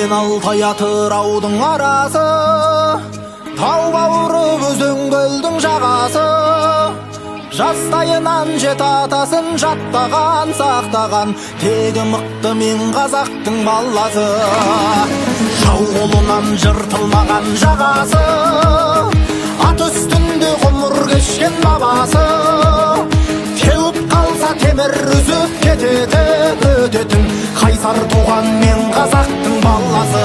Мен Алтай Атыраудың арасы, тау бауыры өзен көлдің жағасы. Жастайынан жеті атасын жаттаған, сақтаған, тегі мықты мен қазақтың баласы. Жау қолынан жыртылмаған жағасы, ат үстінде ғұмыр кешкен бабасы. Теуіп қалса темір үзіп кететін, өтетін, қайсар туған мен қазақтың баласы.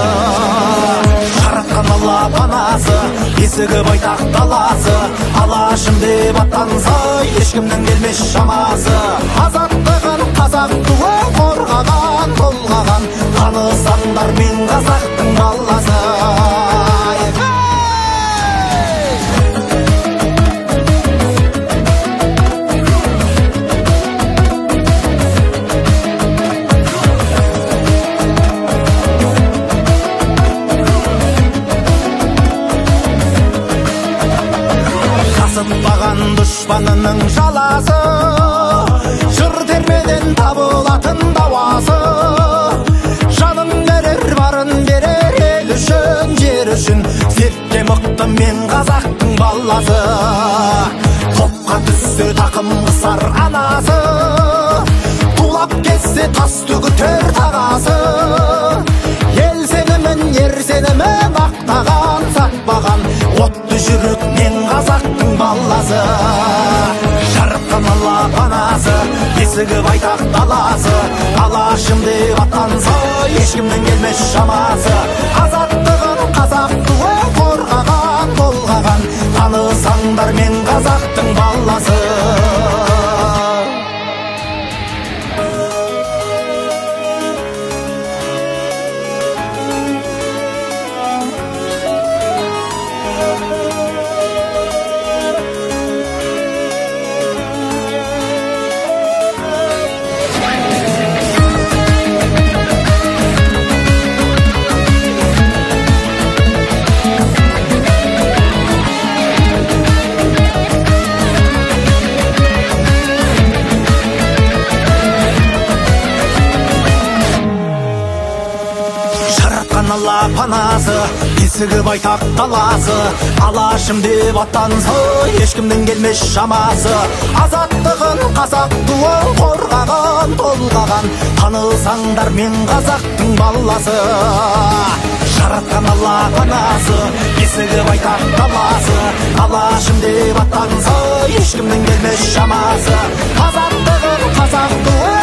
Жаратқан Алла панасы, есігі байтақ даласы, алашым деп аттанса, ешкімнің келмес шамасы. Азаттығын қазақ туы қорғаған, толғаған, танысаңдар мен қазақтың баласы. Қасытпаған дұшпанының жаласы, жыр термеден табылатын дауасы. Жанын берер, барын берер ел үшін, жер үшін, сертке мықты мен қазақтың баласы. Топқа түссе тақым қысар анасы, тулап кетсе тас түгітер тағасы. Ел сенімін, ер сенімін ақтаған, сатпаған, отты жүрек мен қазақтың баласы. Жаратқан Алла панасы, есігі байтақ даласы, алашым деп аттанса, ешкімнің келмес шамасы. Азаттығын қазақ туы қорғаған, толғаған, танысаңдар мен қазақтың баласы. Жаратқан Алла панасы, есігі байтақ даласы, алашым деп аттанса, ешкімнің келмес шамасы. Азаттығын қазақ туы қорғаған, толғаған, танысаңдар мен қазақтың баласы. Жаратқан Алла панасы, есігі байтақ даласы, алашым деп аттанса, ешкімнің келмес шамасы. Азаттығын қазақ туы